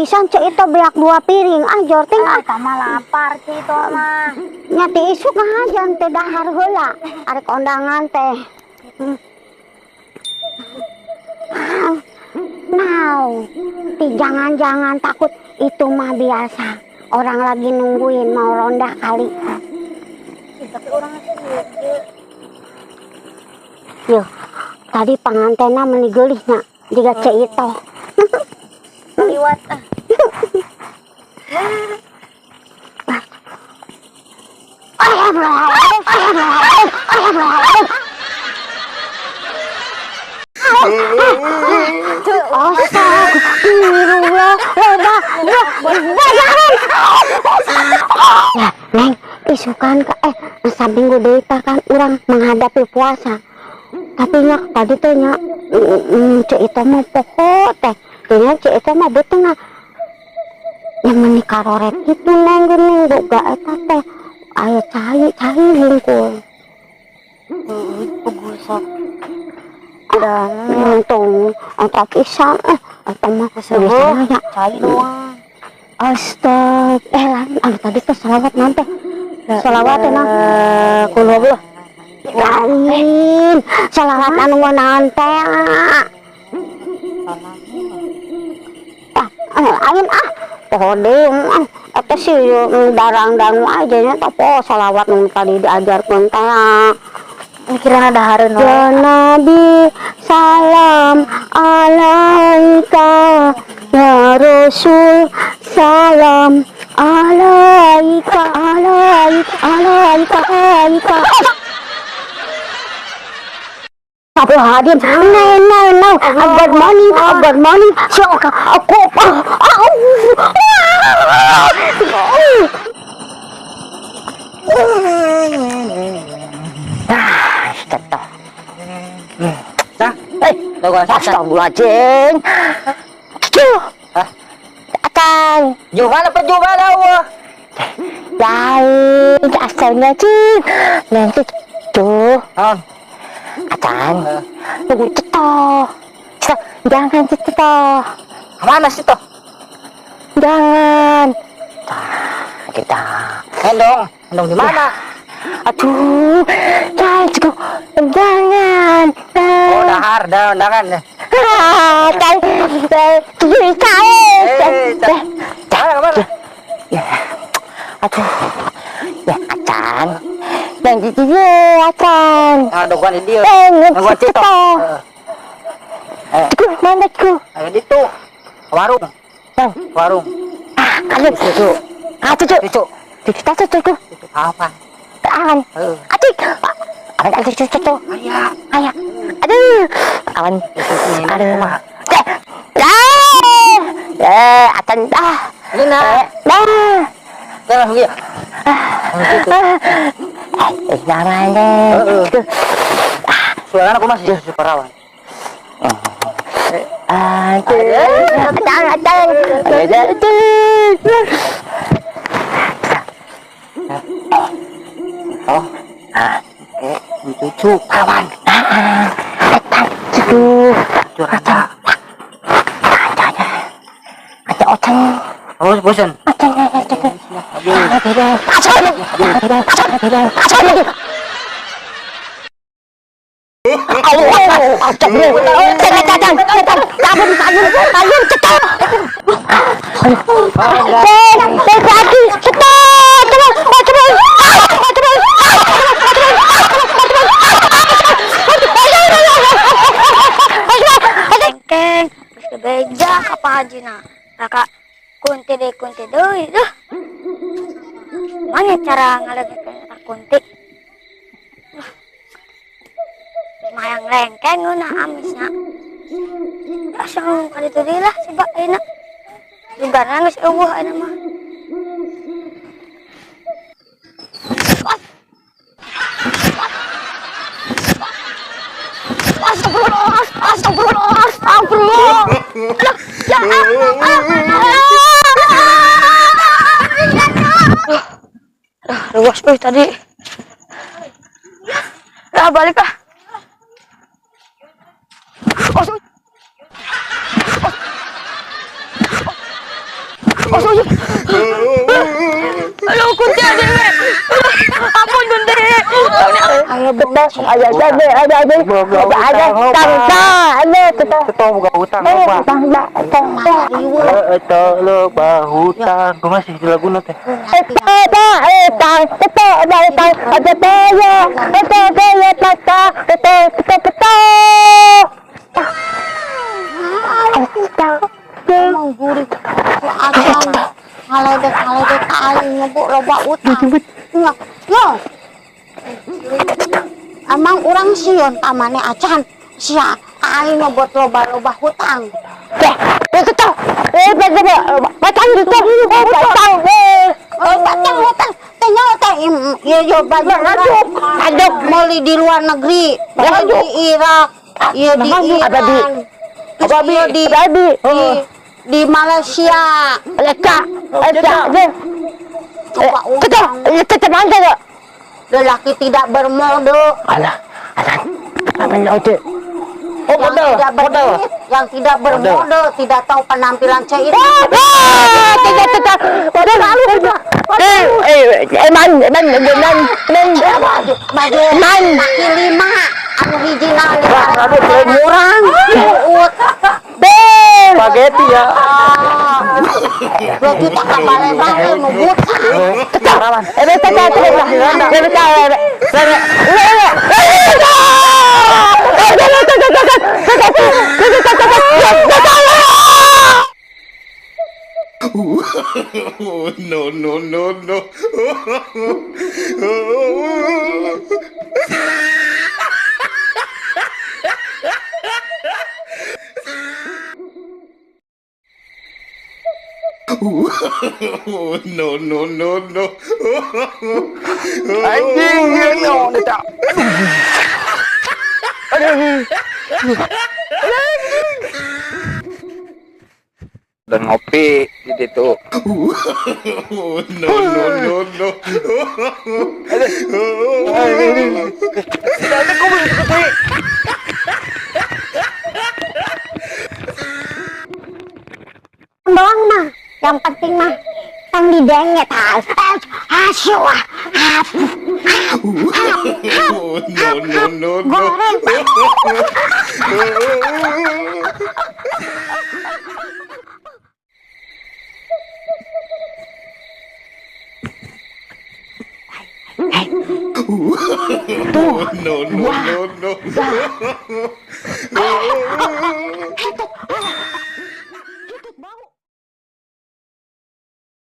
pisan Ceu Itoh beak dua piring. Ah, jorting ah. Eta mah lapar Ceu Itoh mah. Nya ti isuk ngahajan teh dahar heula. Arek kondangan teh. Ah, now, ti jangan-jangan takut itu mah biasa. Orang lagi nungguin mau ronda kali. Ih, tapi orang sih ieu. Yo, tadi pangantena meni geulis nya, jiga Ceu Itoh. Liwat ah. Astagfirullah, loba, bayaran. Ya, Neng, isukan ke saminggu deui tah kan urang menghadapi puasa. Tapi nya tadi teh nya, Ceu Itoh mah poho teh. Nya Ceu Itoh mah beuteungna. Yang meni karoret gitu Neng geuning boga eta teh. Aya cai, cai hungkul. Heeh, puguh sok. Ah, untung eta pisan eta mah Seru. biasana nya. Cai doang. Astag, lan, anu tadi teh salawat naon teh? Salawat teh naon? Kul huwallah. Lain, salawat anu naon teh? Ah, lain ah. Poho deui ah. Eta sih darang-dangu aja nya teh poho salawat nu tadi diajarkeun teh. Mikiran dahareun we. Ya Nabi salam alaika, ya Rasul salam alaika, alaika, alaika, alaika. Astagfirullahaladzim. No, no, no. Good morning, good morning. So, aku, Ah, tetap. Nah, Astagfirullahaladzim. Cuh. Hah? Akan. Gimana percuma kau? Lain, astagfirullahaladzim. Nanti tuh. Non. Acan. Tunggu ceto. Ceto. Jangan ceto. Mana sih toh? Jangan. Nah, kita. Gendong. Gendong di mana? Aduh, jangan cukup. Jangan. Oh, dahar, dah, undangan. Ah, Eh, Mana, kemana? Ya. Aduh. Ya, Acan. Dan gitu ya, Acan. Ah, doguan di dia. Eh, Doguan ceto. Cito. Eh, Cukup, mana cukup? ayo itu. Warung. Bang. Warung. Ah, ayo. Cucu. Ah, cucu. Cucu. Cucu, cucu, cucu. Apa? Awan. Heeh. Aduh. Awan, aduh, cucu, cucu. Ayah. Ayah. Aduh. Awan. Aduh. Eh. Ah. Eh, acan. Ah. Ini nah. Eh, nah. Kita langsung ya. Gitu. Eh, namanya. Heeh. Suara aku masih susu perawan. Aduh. Acan, acan. Aduh, aduh. Oh. Ah. Oke, cucu perawan. Ah, acan, cucu. Cucu rata. Acan, acan. Acan, Oh, bosan. acan, acan. Acan, acan, acan, acan. Lengkeng, geus beja ka Pak Haji na. Raka kunti deui kunti deui duh. Mana cara ngaleungitkeun eta kunti? Wah. Mayang lengkeng ngeunah amisna. Asa ngomong ka ditu deui lah coba ayeuna. Lugarna geus eueuh ayeuna mah. Astagfirullah, astagfirullah, astagfirullah. Ya Allah. Ruas euy tadi. Ah, balik ah. Aduh, kunci ada. Ampun kunci. Ayo betul, ada ada ada ada ada ada tangsa, ada kita. Tetep boga hutang loba. Tangsa, tangsa. Eta loba hutang. Kumaha sih laguna teh? Eta, eta, eta, eta, eta, ada ya, eta, eta, eta, eta, eta, eta, eta. Emang gurih. Acan ngaledek ngaledek ka aing nyebut loba utang. Nya, yo. Emang urang sieun ka maneh acan. Sia ka aing nyebut loba-loba hutang. Eh, itu, eh, batang itu, batang, eh. Oh, batang hutang. Teh nyawa teh ieu yo baju Aduk, aduk. Meuli di luar negeri, meuli di Irak, ieu di Apa di- Iran. Terus Apa ieu di di, di di Malaysia. Leka, leka, Coba kita, utang. kita mana tu? Lelaki tidak bermodal. Alah, alah, apa nak tu? Oh, Yang modal, tidak modal. berduit, yang tidak bermodal, tidak tahu penampilan cewek. Ah, tidak, tidak, tidak, lalu, eh, eh, eh, man, man, man, man, Baju, baju man, kaki lima, anu hijina lima aduh, murang, uut. bel, Spaghetti ya. Ah, 2 juta ka Palembang teh nu buta. tetap, eh, tetap, tetap, tetap, tetap, No, no, no, no. No, no, no, no. Anjing, naon eta? Aduh. Dan ngopi di situ. No, no, no, no. Ada kok boleh kopi. Doang mah, yang penting mah tong didenge tah. Asyik ah. No, no, no, no. Goreng. No, no, no, no.